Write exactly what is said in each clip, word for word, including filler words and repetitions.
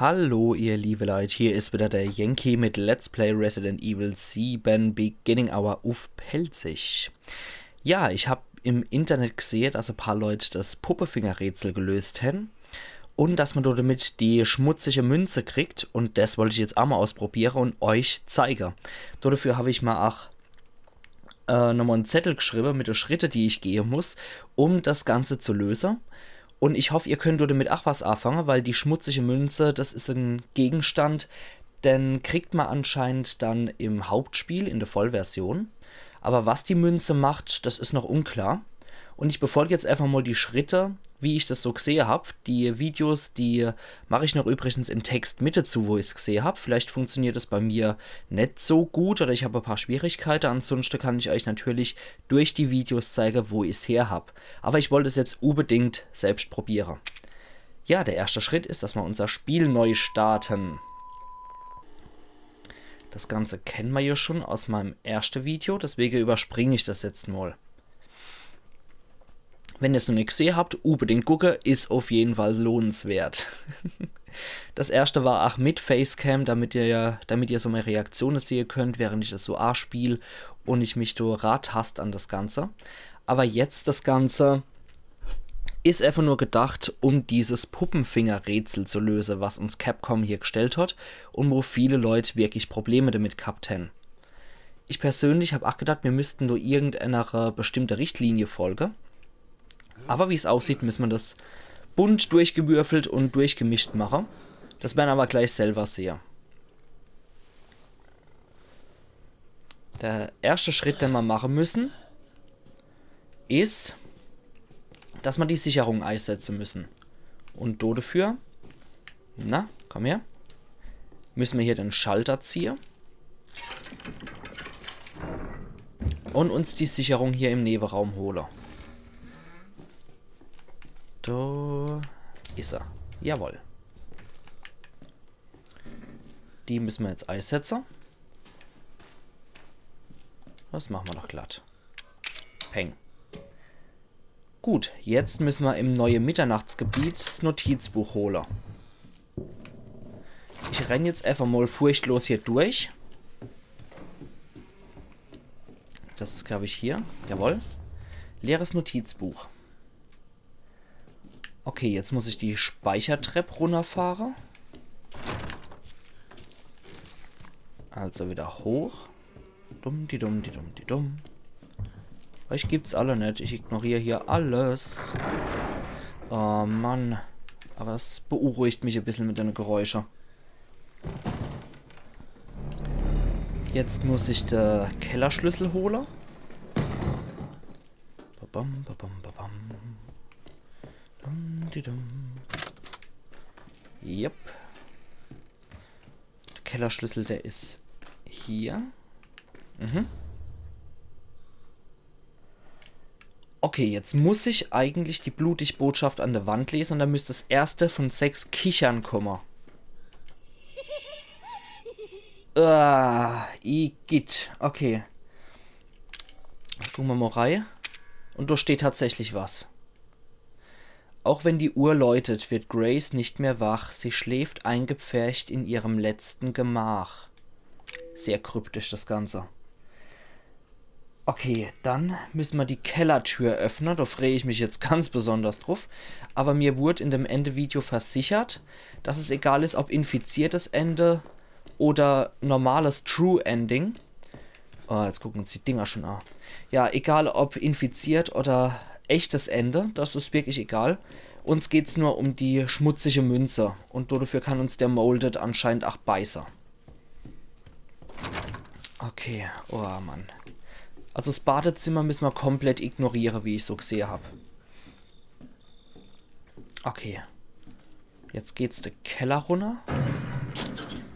Hallo, ihr liebe Leute, hier is wieder der Yankee mit Let's Play Resident Evil seven Beginning Hour uff Pälzisch. Ja, ich hab im Internet gsehe, dass e paar Leute das Puppefinger-Rätsel gelöst hän und dass man dodemit die schmutzige Münze kriegt und das wollt ich jetzt aa mal ausprobiere und euch zeige. Dodefür hab ich mal ach äh, nochmal en Zettel gschriebe mit de Schritte, die ich gehe muss, um das Ganze zu löse. Und ich hoff, ihr könnt dodemit ach was afange, weil die schmutzige Münze, das is en Gegenstand, den kriegt man anscheinend dann im Hauptspiel in der Vollversion. Aber was die Münze macht, das is noch unklar. Und ich befolg jetzt einfach mal die Schritte, wie ich das so gsehe hab. Die Videos, die mach ich noch übrigens im Text mit dazu, wo ich's gsehe hab. Vielleicht funktioniert es bei mir net so gut oder ich hab e paar Schwierigkeite. Ansonsten kann ich euch natürlich durch die Videos zeige, wo ich's her hab. Aber ich wollt es jetzt unbedingt selbst probiere. Ja, der erste Schritt is, dass wir unser Spiel neu starten. Das Ganze kennen wir ja schon aus meinem ersten Video, deswegen überspringe ich das jetzt mal. Wenn ihr's noch net gsehe habt, unbedingt gucke, is auf jeden Fall lohnenswert. Das erste war ach mit Facecam, damit ihr, damit ihr so meine Reaktionen sehen könnt, während ich das so aspiel und ich mich do rantast an das Ganze. Aber jetzt das Ganze is einfach nur gedacht, um dieses Puppenfinger-Rätsel zu lösen, was uns Capcom hier gestellt hat und wo viele Leute wirklich Probleme damit gehabt haben. Ich persönlich hab ach gedacht, wir müssten nur irgendeiner bestimmte Richtlinie folgen. Aber wie's aussieht, müssen wir das bunt durchgewürfelt und durchgemischt machen. Das werden wir aber gleich selber sehen. Der erste Schritt, den wir machen müssen, is, dass wir die Sicherung einsetzen müssen. Und do dafür, na, komm her, müssen wir hier den Schalter ziehen und uns die Sicherung hier im Nebenraum holen. Do is er. Jawohl. Die müssen wir jetzt einsetzen. Das machen wir doch glatt. Peng. Gut, jetzt müssen wir im neuen Mitternachtsgebiet das Notizbuch holen. Ich renn jetzt einfach mal furchtlos hier durch. Das ist, glaube ich, hier. Jawohl. Leeres Notizbuch. Okay, jetzt muss ich die Speichertrepp runterfahren. Also wieder hoch. Dumm, die dumm, die dumm, die dumm. Euch gibt's alle net. Ich ignoriere hier alles. Oh Mann. Aber es beunruhigt mich ein bisschen mit den Geräusche. Jetzt muss ich de Kellerschlüssel hole. Babam, babam, babam. Dum, di, dum. Yep. De Kellerschlüssel, der is hier. Mhm. Okay, jetzt muss ich eigentlich die blutig Botschaft an der Wand lesen und dann müsst das erste von sechs Kichern kommen. Ah, igitt. Okay. Jetzt gucken wir mal rein. Und da steht tatsächlich was. Auch wenn die Uhr läutet, wird Grace nicht mehr wach. Sie schläft eingepfercht in ihrem letzten Gemach. Sehr kryptisch das Ganze. Okay, dann müssen wir die Kellertür öffnen. Da freue ich mich jetzt ganz besonders drauf. Aber mir wurde in dem Ende-Video versichert, dass es egal ist, ob infiziertes Ende oder normales True Ending. Oh, jetzt gucken uns die Dinger schon an. Ja, egal ob infiziert oder echtes Ende, das ist wirklich egal. Uns geht's nur um die schmutzige Münze. Und dafür kann uns der Molded anscheinend auch beißen. Okay, oh Mann. Also das Badezimmer müssen wir komplett ignorieren, wie ich so gesehen hab. Okay. Jetzt geht's de Keller runner.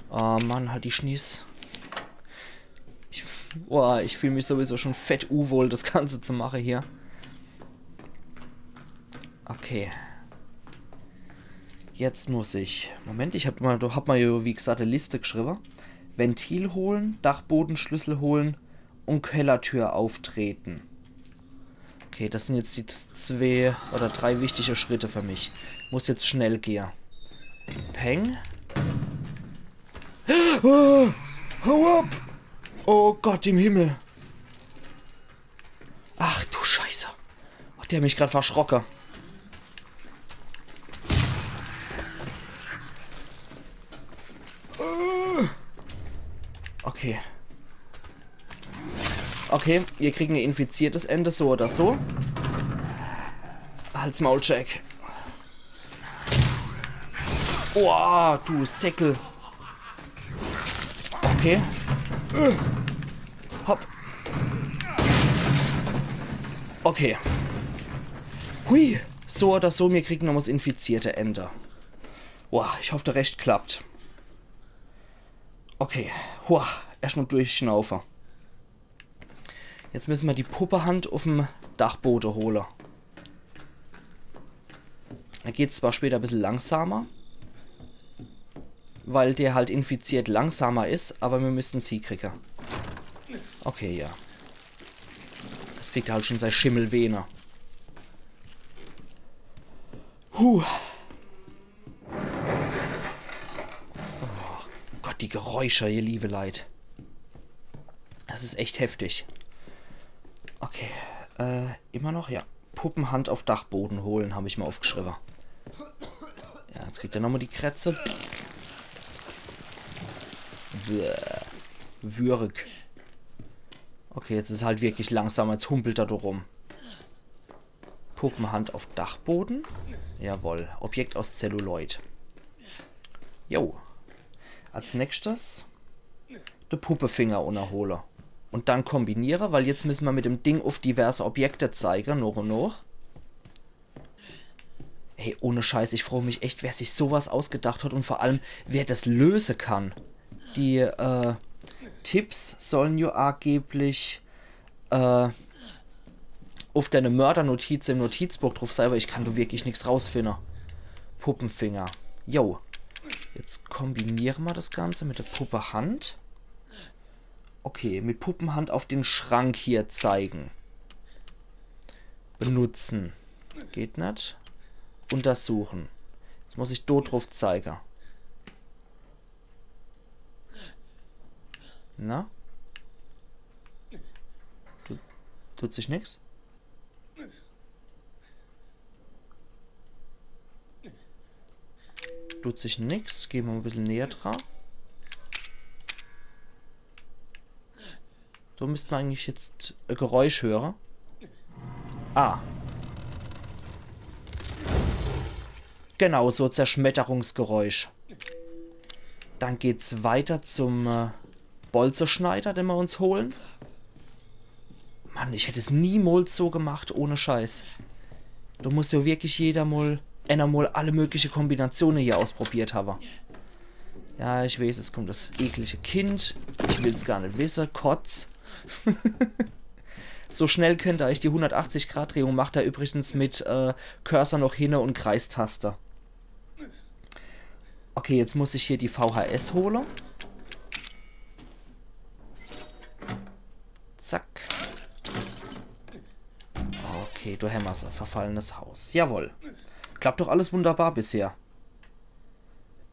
Oh Mann, halt die Schnieß. Ich, boah, ich fühl mich sowieso schon fett unwohl, das Ganze zu machen hier. Okay. Jetzt muss ich. Moment, ich hab mal, da hat man ja, wie gesagt, eine Liste geschrieben. Ventil holen, Dachbodenschlüssel holen und Kellertür auftreten. Okay, das sind jetzt die z-, zwei oder drei wichtige Schritte für mich. Muss jetzt schnell gehen. Peng. Oh, hau ab! Oh Gott im Himmel! Ach du Scheiße! Hat der mich grad verschrocke. Okay. Okay, mir kriegen e infiziertes Ende, so oder so. Halt's Maul, Jack. Boah, du Säckel. Okay. Hopp. Okay. Hui. So oder so, mir kriegen nochmal das infizierte Ende. Boah, ich hoff, der Rest klappt. Okay. Hua. Erstmal durchschnaufe. Jetzt müssen wir die Puppehand uffm Dachbode hole. Da geht's zwar später e bissel langsamer, weil der halt infiziert langsamer is, aber mir müssen's hiekriege. Okay, ja. Das kriegt halt schon sei Schimmelvene. Huh. Oh Gott, die Geräusche, ihr liebe Leit. Das is echt heftig. Okay, äh, immer noch, ja. Puppenhand auf Dachboden holen, hab ich mal aufgeschrieben. Ja, jetzt kriegt er nochmal die Krätze. Bäh. Würg. Okay, jetzt is halt wirklich langsam, jetzt humpelt er da rum. Puppenhand auf Dachboden. Jawohl. Objekt aus Zelluloid. Jo. Als nächstes de Puppefinger unnerhole. Und dann kombiniere, weil jetzt müssen wir mit dem Ding auf diverse Objekte zeige, noch und noch. Ey, ohne Scheiß, ich frage mich echt, wer sich sowas ausgedacht hat und vor allem, wer das löse kann. Die, äh, Tipps sollen ja angeblich, äh, auf deine Mördernotiz im Notizbuch drauf sei, aber ich kann da wirklich nix rausfinde. Puppenfinger. Jo. Jetzt kombiniere mer das Ganze mit der Puppehand. Okay, mit Puppenhand auf den Schrank hier zeigen. Benutzen. Geht net. Untersuchen. Jetzt muss ich do drauf zeige. Na? Tu-, tut sich nix? Tut sich nix. Geh mer e bissel näher dra. Do müsst mer eigentlich jetzt e Geräusch höre. Ah. Genau, so Zerschmetterungsgeräusch. Dann geht's weiter zum, äh, Bolzeschneider, den mer uns holen. Mann, ich hätt es niemals so gemacht, ohne Scheiß. Do muss ja wirklich jeder mal, einer mal alle mögliche Kombinationen hier ausprobiert habe. Ja, ich weiß, es kommt das eklige Kind. Ich will's gar net wisse. Kotz. So schnell könnt er euch die hundertachtzig Grad Drehung, macht er übrigens mit, äh, Cursor noch hinne und Kreistaste. Okay, jetzt muss ich hier die V H S hole. Zack. Okay, do hämmer's. Verfallenes Haus. Jawohl. Klappt doch alles wunderbar bisher.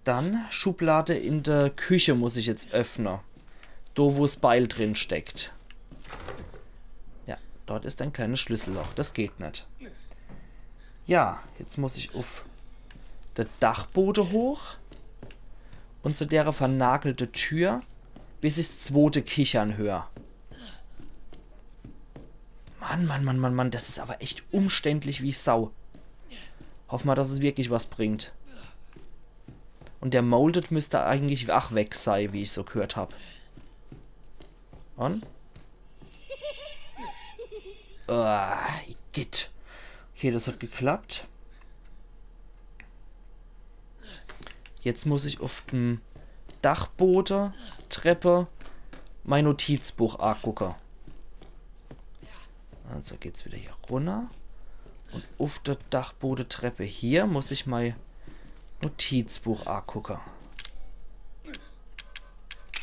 Dann Schublade in der Küche muss ich jetzt öffne. Do, wo's Beil drin steckt. Ja, dort ist ein kleines Schlüsselloch. Das geht net. Ja, jetzt muss ich uff de Dachbode hoch und zu dere vernagelte Tür, bis ich's zwote Kichern hör. Mann, Mann, Mann, Mann, Mann, das is aber echt umständlich wie Sau. Hoff mal, dass es wirklich was bringt. Und der Molded müsst eigentlich ach weg sei, wie ich so gehört hab. Und? Ah, igitt. Okay, das hat geklappt. Jetzt muss ich uff dem Dachbode, Treppe, mein Notizbuch agucke. Also geht's wieder hier runner. Und uff der Dachbodetreppe hier muss ich mein Notizbuch agucke.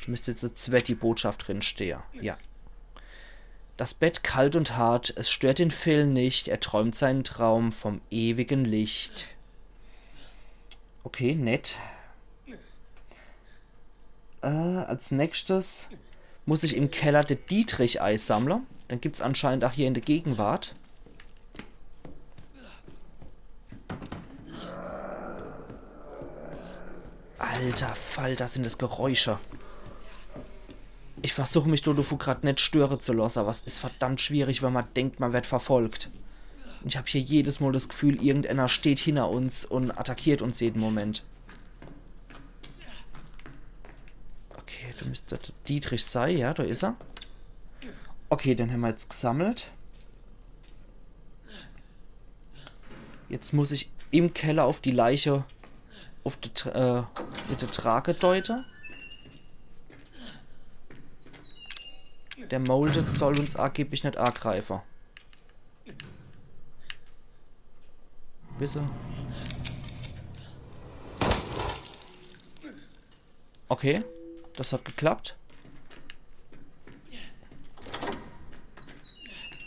Müsst jetzt e zwette Botschaft drin stehe. Ja. Das Bett kalt und hart, es stört den Phil nicht, er träumt seinen Traum vom ewigen Licht. Okay, nett. Äh, als nächstes muss ich im Keller de Dietrich eisammle. Den gibt's anscheinend ach hier in de Gegenwart. Alter Falter, sin des Geräusche. Ich versuch mich do, do grad net störe zu losse, awwer es is verdammt schwierig, wenn ma denkt, ma werd verfolgt. Un ich hab hier jedes Mol des Gefühl, irgendeiner steht hinner uns un attackiert uns jeden Moment. Okay, do müsst de Dietrich sei, ja, do is er. Okay, den hämmer jetzt gesammelt. Jetzt muss ich im Keller uff die Leiche, uff die, Tr- äh, mit de Trage deute. Der Molded soll uns angeblich net agreife. Bissel. Okay, des hat geklappt.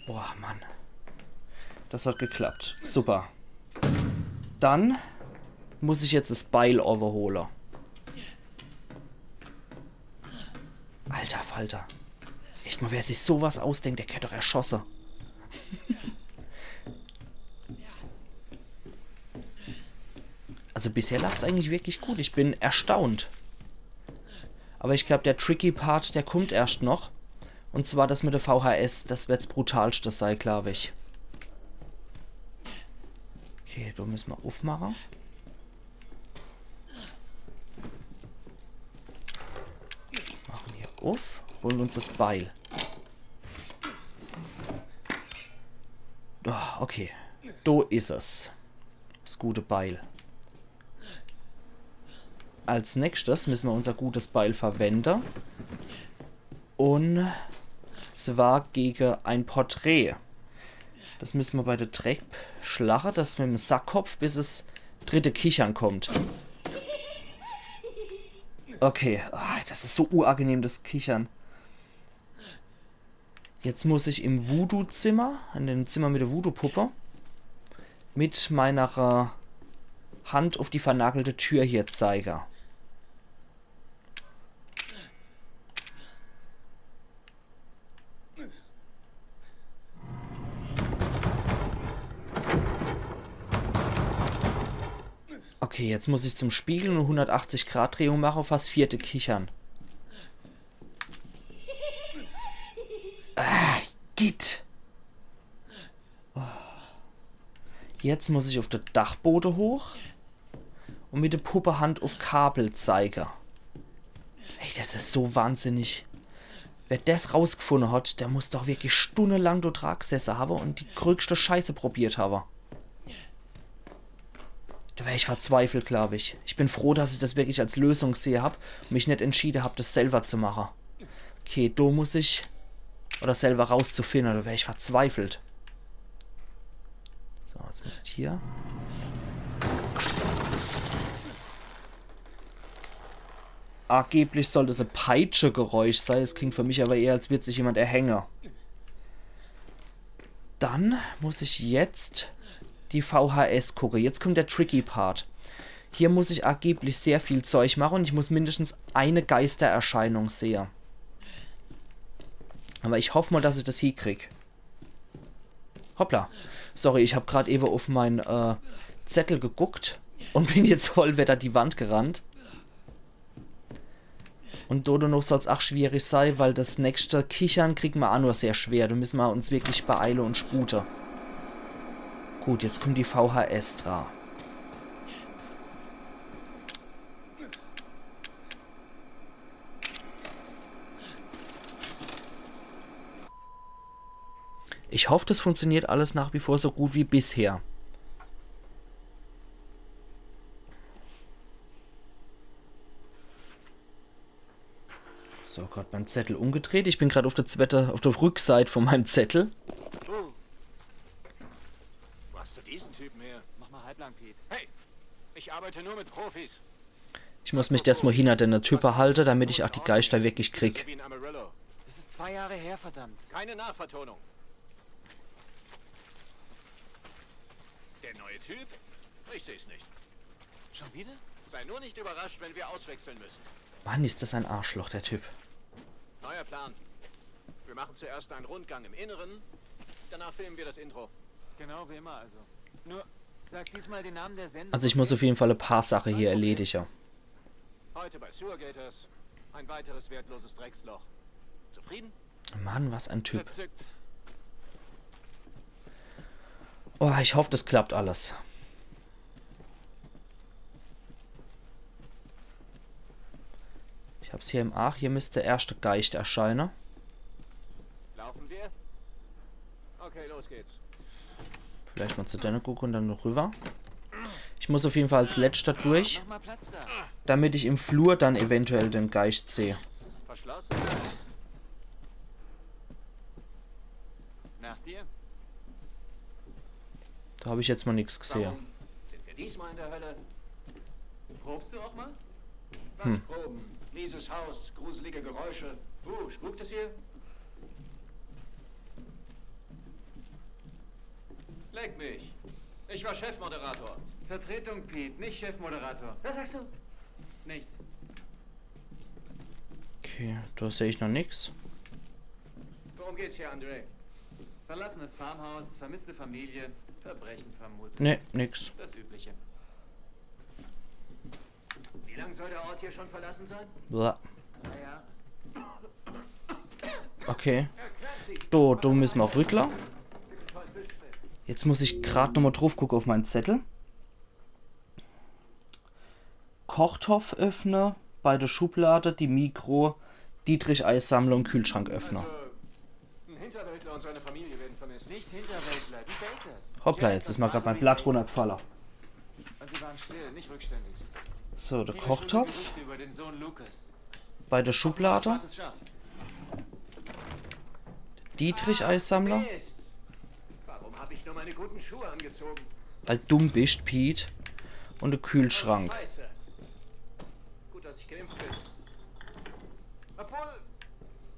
Boah, Mann. Des hat geklappt. Super. Dann muss ich jetzt des Beil overhole. Alter Falter. Echt mol, wer sich so was ausdenkt, der gheert doch erschosse. Also bisher läuft's eigentlich wirklich gut. Ich bin erstaunt. Awwer ich glaub, der tricky Part, der kummt erscht noch. Un zwar des mit de V H S. Des werd's brutalschte sei, glaub ich. Okay, do müsse mer uffmache. Mache mer hier uff. Hole uns des Beil. Ah, okay. Do is es. Des gute Beil. Als nächstes müsse mer unser gutes Beil verwende. Un zwar gege e Porträt. Des müsse mer bei de Trepp schlache, des mit em Sackkopf, bis es dritte Kichern kummt. Okay, ah, des is so uagenehm, des Kichern. Jetzt muss ich im Voodoo-Zimmer, in dem Zimmer mit de Voodoo-Puppe, mit meiner, äh, Hand uff die vernagelte Tür hier zeige. Okay, jetzt muss ich zum Spiegel un hundertachtzig Grad Drehung mache, uff des vierte Kichern. Ah, gitt. Oh. Jetzt muss ich uff de Dachbode hoch un mit de Puppehand uff Kabel zeige. Ey, des is so wahnsinnig. Wer des rausgefunne hat, der muss doch wirklich stunnelang do dra gesesse hawwe un die größte Scheiße probiert hawwe. Do wär ich verzweifelt, glaub ich. Ich bin froh, dass ich des wirklich als Lösung gesehe hab un mich net entschiede hab, des selwer zu mache. Okay, do muss ich, oder selwer rauszufinne, do wär ich verzweifelt. So, jetzt müsst hier. Angeblich soll des e Peitschegeräusch sei. Es klingt für mich awwer eher, als würd sich jemand erhänge. Dann muss ich jetzt die V H S gucke. Jetzt kummt der tricky Part. Hier muss ich angeblich sehr viel Zeug mache un ich muss mindestens e Geistererscheinung sehe. Awwer ich hoff mol, dass ich des hiekrieg. Hoppla. Sorry, ich hab grad ewe uff mein, äh, Zettel geguckt un bin jetzt voll widder die Wand gerannt. Un do noch soll's ach schwierig sei, weil des nächste Kichern kriegen mer ach nur sehr schwer. Do müsse mer uns wirklich beeile un spute. Gut, jetzt kummt die V H S dra. Ich hoff, des funktioniert alles nach wie vor so gut wie bisher. So, grad mein Zettel umgedreht. Ich bin grad uff de zwette, uff de Rückseit von meinem Zettel. Wo hast du diesen Typen her? Mach mal halblang, Pete. Hey, ich arbeite nur mit Profis. Ich muss mich erschtmol hinner denne Type halte, damit ich ach die Geister wirklich krieg. Wie in Amarillo. Das ist zwei Jahre her, verdammt. Keine Nachvertonung. Der neue Typ? Ich seh's nicht. Schon wieder? Sei nur nicht überrascht, wenn wir auswechseln müssen. Mann, is das ein Arschloch, der Typ. Neuer Plan. Wir machen zuerst einen Rundgang im Inneren, danach filmen wir das Intro. Genau wie immer also. Nur, sag diesmal den Namen der Sendung. Also ich muss auf jeden Fall ein paar Sachen hier erledigen. Heute bei Sewer Gators. Ein weiteres wertloses Drecksloch. Zufrieden? Mann, was ein Typ. Verzückt. Oh, ich hoffe, das klappt alles. Ich hab's hier im Aach. Hier müsste der erste Geist erscheinen. Laufen wir? Okay, los geht's. Vielleicht mal zu denen gucken und dann noch rüber. Ich muss auf jeden Fall als letzter durch, Mach mal Platz da. damit ich im Flur dann eventuell den Geist sehe. Verschlossen? Nach dir. Da habe ich jetzt mal nichts gesehen. Warum sind wir diesmal in der Hölle? Probst du auch mal? Was Proben? Mieses Haus, gruselige Geräusche. Uh, spukt es hier? Leck mich. Ich war Chefmoderator. Vertretung, Pete, nicht Chefmoderator. Was sagst du? Nichts. Okay, da sehe ich noch nichts. Worum geht's hier, André? Verlassenes Farmhaus, vermisste Familie, Verbrechen vermutet. Ne, nix. Das Übliche. Wie lange soll der Ort hier schon verlassen sein? Bla. Naja, Okay. Do, do müssen wir auch rüttle. Jetzt muss ich grad nochmal drauf gucken auf meinen Zettel. Kochtopf öffne, bei der Schublade die Mikro, Dietrich Eissammler und Kühlschrank öffne. Also, ein Hinterwäldler und seine Familie werden vermisst. Nicht Hinterwäldler, die Bakers. Hoppla, jetzt ist mir grad mein Blatt runtergefallen. Und sie waren still, nicht rückständig. So, der Viele schöne Kochtopf. Gerüchte über den Sohn Lucas. Bei der Schublade. Schwarzes Schaf. Dietrich Eissammler. Mist. Warum habe ich nur meine guten Schuhe angezogen? Weil dumm bist, Pete. Und der Kühlschrank. Scheiße. Gut, dass ich geimpft bin. Obwohl,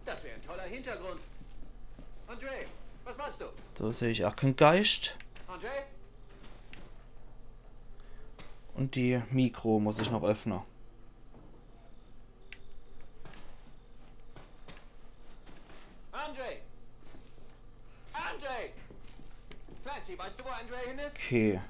das wäre ein toller Hintergrund. André, was machst du? So sehe ich auch keinen Geist. André? Und die Mikro muss ich noch öffnen. André! André! Clancy, weißt du, wo André hin ist? Okay.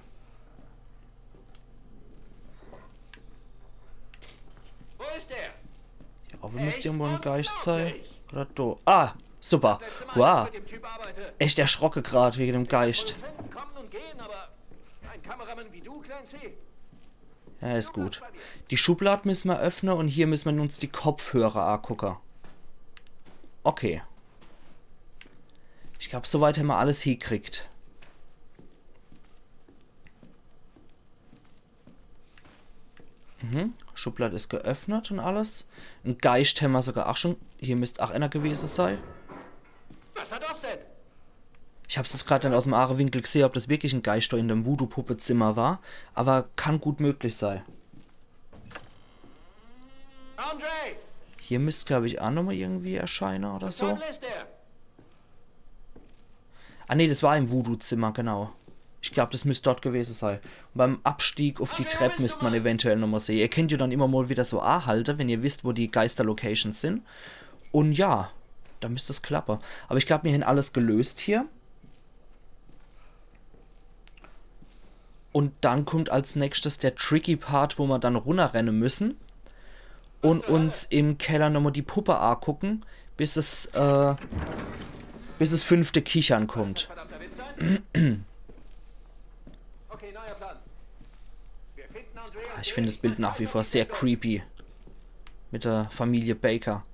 Wo ist er? Ja, aber müsste irgendwo ein Geist sein. Oder do. Ah, super. Wow. Mit dem Typ arbeite. Echt erschrocke grad wegen dem Geist. Produzenten kommen und gehen, aber ein Kameramann wie du, Clancy? Ja, ist gut. Die Schublad müssen wir öffnen und hier müssen wir uns die Kopfhörer angucken. Okay. Ich glaub, soweit haben wir alles hiekriegt. Mhm. Schublad ist geöffnet und alles. Ein Geist haben wir sogar auch schon. Hier müsste auch einer gewesen sein. Was war das denn? Ich hab's jetzt grad nicht aus dem Aachewinkel gesehen, ob das wirklich ein Geist da in dem Voodoo-Puppe-Zimmer war. Aber kann gut möglich sein. André! Hier müsste, glaube ich, auch nochmal irgendwie erscheinen oder so. Teufel ist er? Ah nee, das war im Voodoo-Zimmer, genau. Ich glaub, das müsste dort gewesen sein. Und beim Abstieg auf die Treppe müsste man eventuell nochmal sehen. Ihr könnt ja dann immer mal wieder so anhalten, wenn ihr wisst, wo die Geister-Locations sind. Und ja, da müsste es klappen. Aber ich glaub, wir haben alles gelöst hier. Und dann kommt als nächstes der tricky Part, wo wir dann runterrennen müssen und uns im Keller nochmal die Puppe angucken, bis es, äh, bis es fünfte Kichern kommt. Verdammter Witz sein? Okay, neuer Plan. Wir finden André und Ich finde das Bild nach wie vor sehr creepy. Mit der Familie Baker.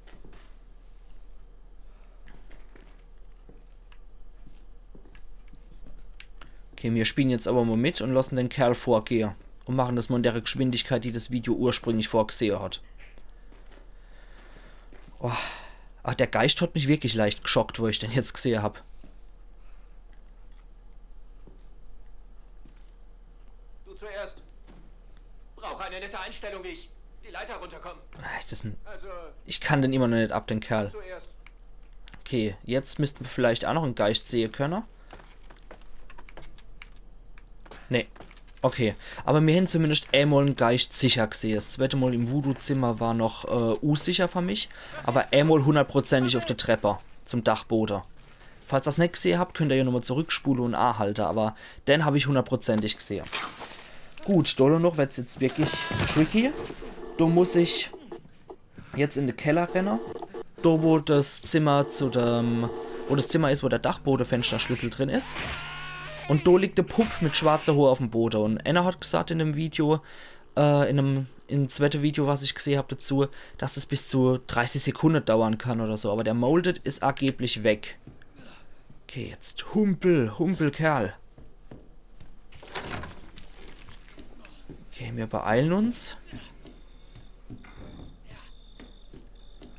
Okay, wir spielen jetzt aber mal mit und lassen den Kerl vorgehen. Und machen das mal in der Geschwindigkeit, die das Video ursprünglich vorgesehen hat. Oh. Ah, der Geist hat mich wirklich leicht geschockt, wo ich den jetzt gesehen hab. Du zuerst. Brauche eine nette Einstellung, wie ich die Leiter runterkomme. Ah, ist das ein... Also, Ich kann den immer noch nicht ab, den Kerl. zuerst. Okay, jetzt müssten wir vielleicht auch noch einen Geist sehen können. Nee. Okay, awwer mir hän zumindescht emol en Geischt sicher gsehe. S zwette Mol im Voodoo-Zimmer war noch, äh, unsicher fer mich, awwer emol hunnertprozentig uff de Trepp zum Dachbode. Falls er's net gsehe habt, könnt er jo nochmol zurückspule un aahalte, awwer den hab ich hunnertprozentig gsehe. Gut, do noch werd's jetzt wirklich tricky. Do muss ich jetzt in de Keller renne. Do, wo das Zimmer zu dem, wo das Zimmer is, wo der Dachbodefenschterschlissel drin is. Un do liegt e Pupp mit schwarze Hoor uffm Bode. Un eener hat gsaat in dem Video, äh, in dem, im zwette Video, was ich gsehe hab dazu, dass es bis zu dreißig Sekunde dauere kann oder so. Awwer der Molded is ageblich weg. Okay, jetzt humpel, humpel, Kerl. Okay, mir beeile uns.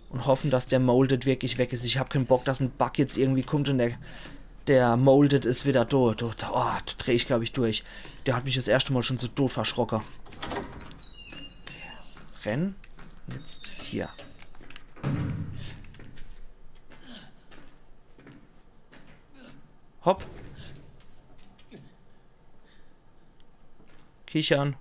Un hoffe, dass der Molded wirklich weg is. Ich hab kän Bock, dass en Bug jetzt irgendwie kummt un der, der Molded is widder do. Do, do, oh, do dreh ich, glaab ich, durch. Der hat mich das erschte Mol schun zu Dod verschrocke. Renn. Jetzt hier. Hopp. Kichern.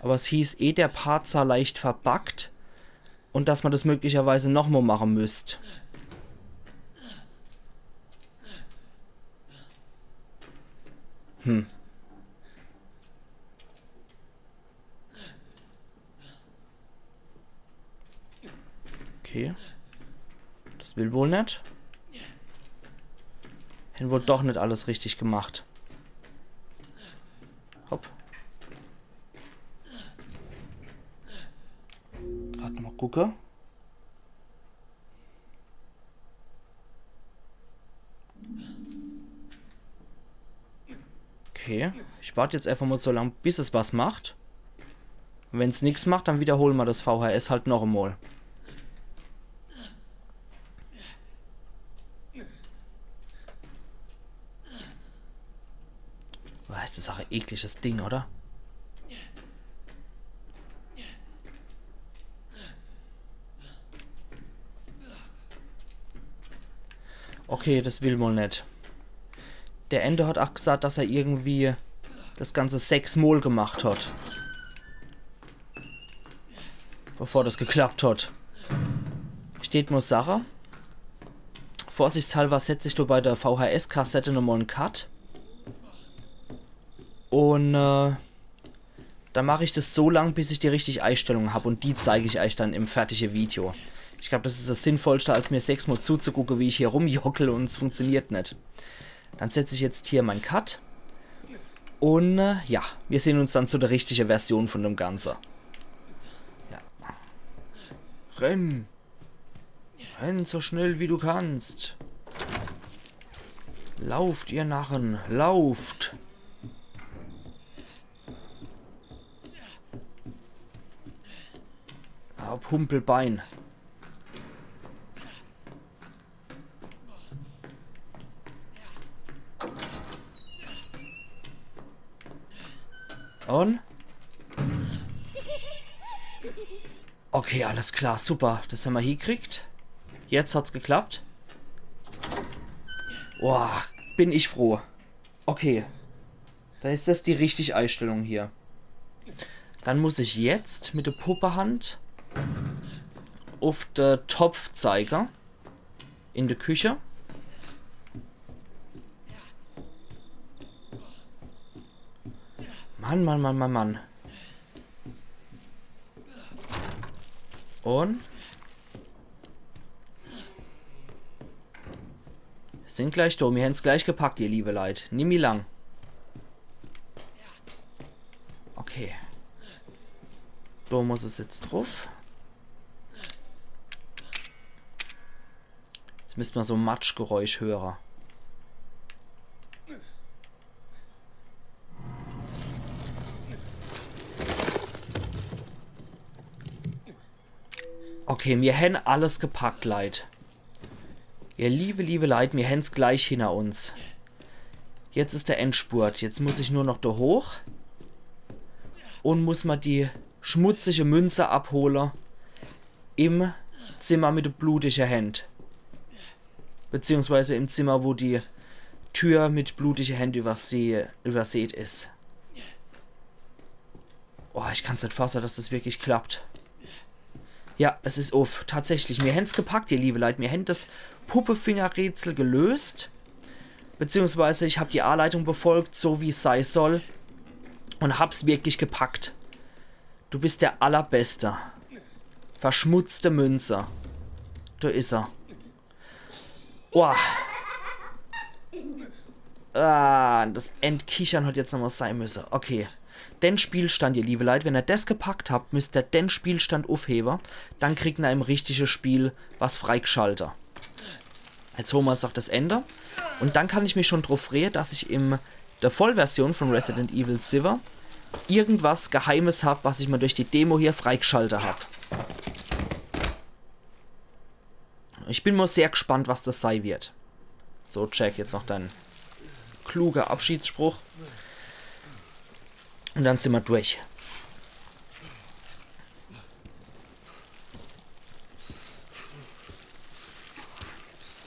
Awwer es hieß eh, der Part sei leicht verbuggt un dass ma das möglicherweise nochmol mache müsst. Hm. Okay. Das will wohl net. Hän wohl doch net alles richtig gemacht. Hopp. Grad mol gucke. Okay, ich wart jetzt eefach mol so lang, bis es was macht. Un wenn's nix macht, dann widderhole ma das V H S halt noch emol. Boah, is das ach e ekliges Ding, oder? Okay, das will wohl net. Der Ende hat ach gsaat, dass er irgendwie das Ganze sechs Mol gemacht hat. Bevor das geklappt hat. Ich tät mol sache, vorsichtshalber setz ich do bei der V H S-Kassette nochmol en Cut. Un, äh, dann mach ich das so lang, bis ich die richtig Eistellung hab. Un die zeig ich eich dann im fertige Video. Ich glaab, das is das Sinnvollste, als mir sechs Mol zuzugucke, wie ich hier rumjockel un es funktioniert net. Dann setz ich jetzt hier mein Cut. Un, äh, ja, mir sehn uns dann zu der richtige Version vun dem Ganze. Ja. Renn! Renn so schnell, wie du kannst. Lauft, ihr Narren, lauft! Hopp, Humpelbein. Un? Okay, alles klar, super. Das hämmer hiekriegt. Jetzt hat's geklappt. Boah, bin ich froh. Okay. Dann is das die richtig Eistellung hier. Dann muss ich jetzt mit der Puppehand uff de Topf zeige. In de Küche. Mann, Mann, Mann, Mann, Mann. Un? Sin gleich do. Mir hän's gleich gepackt, ihr liebe Leit. Nimmi lang. Okay. Do muss es jetzt druff. Jetzt misst mer so Matschgeräusch höre. Okay, mir hänn alles gepackt, Leit. Ihr liebe, liebe Leit, mir hänn's gleich hinner uns. Jetzt is der Endspurt. Jetzt muss ich nur noch do hoch. Un muss mer die schmutzige Münze abhole, im Zimmer mit de blutige Händ. Beziehungsweise im Zimmer, wo die Tür mit blutige Händ überseh-, übersät is. Oh, ich kann's net fasse, dass das wirklich klappt. Ja, es is uff. Tatsächlich, mir hän's gepackt, ihr liebe Leit. Mir hänn das Puppefingerrätsel gelöst. Beziehungsweise ich hab die Aleitung befolgt, so wie's sei soll. Und hab's wirklich gepackt. Du bist der Allerbeste. Verschmutzte Münze. Da is er. Boah. Ah, das Entkichern hat jetzt nochmal sein müsse. Okay. Den Spielstand, ihr liebe Leit, wenn er das gepackt habt, müsst er den Spielstand uffhebe. Dann kriegt er im richtige Spiel was freigschalte. Jetzt hole mer uns noch das Ende. Und dann kann ich mich schon drauf freue, dass ich in der Vollversion von Resident Evil sieben irgendwas Geheimes hab, was ich mir durch die Demo hier freigschalte hab. Ich bin mal sehr gespannt, was das sei wird. So, Jack, jetzt noch dein kluger Abschiedsspruch. Und dann sind wir durch.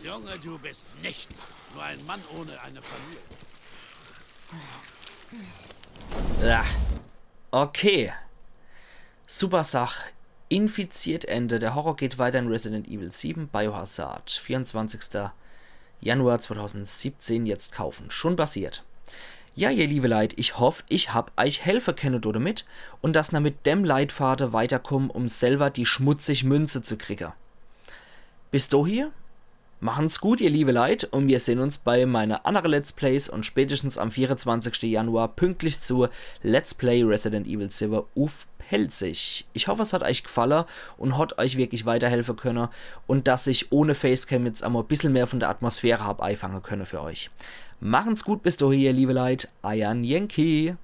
Junge, du bist nichts. Nur ein Mann ohne eine Familie. Ja. Okay. Super Sach. Infiziert Ende. Der Horror geht weiter in Resident Evil sieben Biohazard. vierundzwanzigster Januar zweitausendsiebzehn jetzt kaufen. Schon passiert. Ja, ihr liebe Leit, ich hoff, ich hab eich helfe kenne damit und dass na mit dem Leitfade weiterkommen, um selber die schmutzig Münze zu kriege. Bis dohi, machen's gut, ihr liebe Leit, und wir sehen uns bei meine andere Let's Plays und spätestens am vierundzwanzigsten Januar pünktlich zu Let's Play Resident Evil sieben uff Pälzisch. Ich hoff, es hat eich gefalle und hat eich wirklich weiterhelfe könne und dass ich ohne Facecam jetzt einmal e bissel mehr von der Atmosphäre hab eifange könne für eich. Machen's gut bis dohi, ihr liebe Leit, eier Yankee.